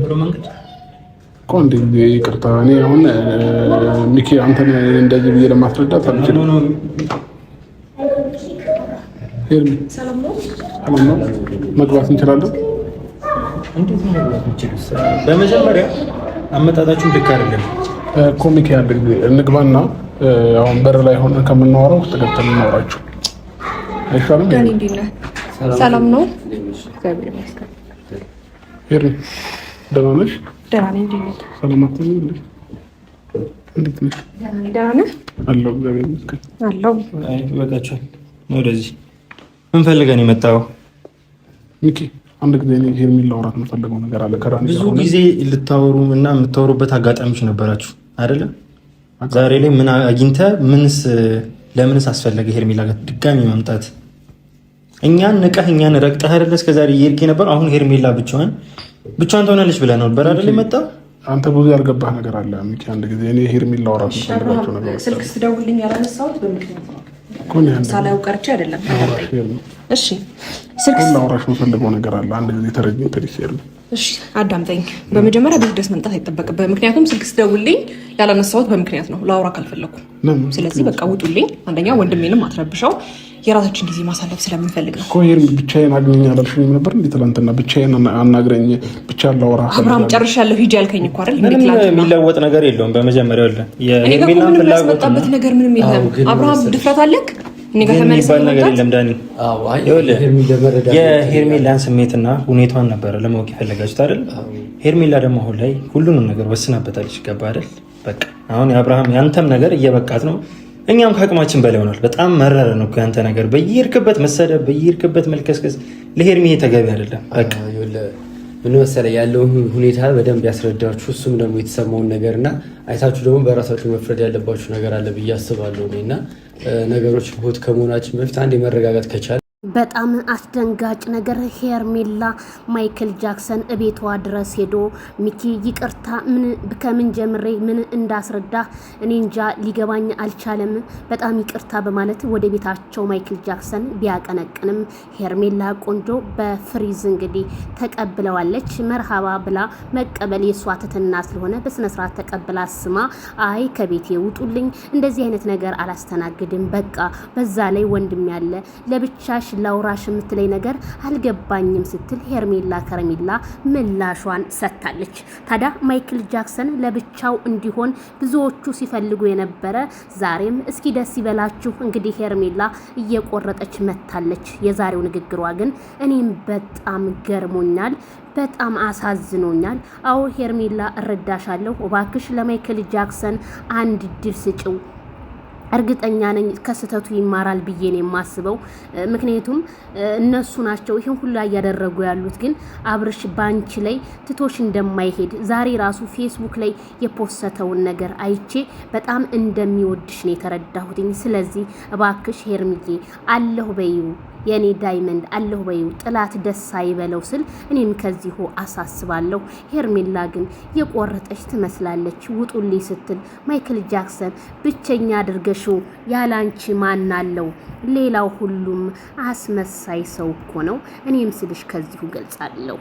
የነበረው መንገድ እኮ እንደ ይቅርታ፣ እኔ አሁን ሚኪ አንተን እንደዚህ ብዬ ለማስረዳት አልችልም። ሄርሚ ሰላም ነው? መግባት እንችላለን? እንዴት ነው መግባት የምችሉት? በመጀመሪያ አመጣጣችሁን ልክ አይደለም እኮ ሚኪ፣ አንድ ጊዜ እንግባና አሁን በር ላይ ሆነን ከምናወራው ውስጥ ገብተን እናወራችሁ አይሻልም? ሰላም ነው? እግዚአብሔር ይመስገን። ሄርሚ ደህና ነሽ? ደህና ነኝ። እንዴት ነህ? ሰላም አትይም እንዴ? እንዴት ነሽ? ደህና ነህ? አለሁ፣ እግዚአብሔር ይመስገን አለሁ። አይ ይበቃችኋል። ወደዚህ ምን ፈልገን የመጣው? ሚኪ አንድ ጊዜ እኔ ሄርሚን ላውራት የምፈልገው ነገር አለ። ከዳኒ ብዙ ጊዜ ልታወሩ እና የምታወሩበት አጋጣሚዎች ነበራችሁ አይደለም? ዛሬ ላይ ምን አግኝተህ ምንስ ለምንስ አስፈለገ ሄርሜላ ጋር ድጋሚ መምጣት? እኛን ንቀህ እኛን ረግጠህ አይደለ እስከዛሬ እየሄድክ የነበረው? አሁን ሄርሜላ ብቻዋን ብቻዋን ትሆናለች ብለህ ነበር አይደል የመጣው? አንተ ብዙ ያልገባህ ነገር አለ ሚኪ። አንድ ጊዜ እኔ ሄርሜላ ላውራት የምፈልጋቸው ነገር ስልክ ስደውልኝ ያላነሳሁት በምክንያት ነው፣ ሳላየው ቀርቼ አይደለም። እሺ ስልክ ላውራሽ የምፈልገው ነገር አለ። አንድ ጊዜ ተረጅኝ please ሄርሚ። እሺ አዳምጠኝ። በመጀመሪያ ቤት ድረስ መምጣት አይጠበቅብህ። ምክንያቱም ስልክ ስደውልኝ ያላነሳሁት በምክንያት ነው፣ ላውራ ካልፈለኩ። ስለዚህ በቃ ውጡልኝ። አንደኛ ወንድሜንም አትረብሸው፣ የራሳችን ጊዜ ማሳለፍ ስለምንፈልግ ነው እኮ። ሄርሚ ብቻዬን አግኘኝ አላልሽኝም ነበር እንዴ? ትናንትና ብቻዬን አናግረኝ ብቻ ላውራ። አብርሃም ጨርሻለሁ ሂጂ ያልከኝ እኮ አይደል? ምንም የሚለወጥ ነገር የለውም። በመጀመሪያው እኔ ጋር ምንም ያስመጣበት ነገር ምንም የለም። አብርሃም ድፍረት አለክ የሚባል ነገር የለም ዳኒ። የሄርሜላን ስሜትና ሁኔታዋን ነበረ ለማወቅ የፈለጋችሁት አይደል? ሄርሜላ ደግሞ አሁን ላይ ሁሉንም ነገር ወስናበታለች። ገባ አይደል? በቃ አሁን የአብርሃም ያንተም ነገር እየበቃት ነው። እኛም ከአቅማችን በላይ ሆኗል። በጣም መረረ ነው ያንተ ነገር፣ በየሄድክበት መሰደብ፣ በየሄድክበት መልከስከስ ለሄርሜ ተገቢ አይደለም። በቃ ምን መሰለህ ያለውን ሁኔታ በደንብ ያስረዳችሁ፣ እሱም ደግሞ የተሰማውን ነገር እና አይታችሁ ደግሞ በራሳችሁ መፍረድ ያለባችሁ ነገር አለ ብዬ አስባለሁ እኔ እና ነገሮች hot ከመሆናችን በፊት አንድ የመረጋጋት ከቻለ በጣም አስደንጋጭ ነገር ሄርሜላ ማይክል ጃክሰን እቤቷ ድረስ ሄዶ ሚኪ ይቅርታ፣ ምን ከምን ጀምሬ ምን እንዳስረዳ እኔ እንጃ ሊገባኝ አልቻለም፣ በጣም ይቅርታ በማለት ወደ ቤታቸው ማይክል ጃክሰን ቢያቀነቅንም ሄርሜላ ቆንጆ በፍሪዝ እንግዲህ ተቀብለዋለች። መርሃባ ብላ መቀበል የእሷ ትትና ስለሆነ በስነስርዓት ተቀብላ ስማ፣ አይ ከቤቴ ውጡልኝ፣ እንደዚህ አይነት ነገር አላስተናግድም፣ በቃ በዛ ላይ ወንድም ያለ ለብቻሽ ላውራሽ የምትለኝ ነገር አልገባኝም ስትል ሄርሜላ ከረሜላ ምላሿን ሰጥታለች። ታዲያ ማይክል ጃክሰን ለብቻው እንዲሆን ብዙዎቹ ሲፈልጉ የነበረ ዛሬም እስኪ ደስ ይበላችሁ እንግዲህ ሄርሜላ እየቆረጠች መታለች። የዛሬው ንግግሯ ግን እኔም በጣም ገርሞኛል። በጣም አሳዝኖኛል። አዎ ሄርሜላ እረዳሻለሁ። እባክሽ ለማይክል ጃክሰን አንድ እድል ስጭው። እርግጠኛ ነኝ ከስህተቱ ይማራል ብዬ ነው የማስበው። ምክንያቱም እነሱ ናቸው ይህን ሁሉ እያደረጉ ያሉት። ግን አብርሽ ባንቺ ላይ ትቶሽ እንደማይሄድ ዛሬ ራሱ ፌስቡክ ላይ የፖሰተውን ነገር አይቼ በጣም እንደሚወድሽ ነው የተረዳሁትኝ። ስለዚህ እባክሽ ሄርምዬ አለሁ በይው የኔ diamond አለሁ በይው፣ ጥላት ደስ አይበለው ስል እኔም ከዚሁ አሳስባለሁ። ሄርሜላ ግን የቆረጠች ትመስላለች። ውጡልኝ ስትል ማይክል ጃክሰን ብቸኛ አድርገሽው ያላንቺ ማን አለው? ሌላው ሁሉም አስመሳይ ሰው እኮ ነው። እኔም ስልሽ ከዚሁ ገልጻለሁ።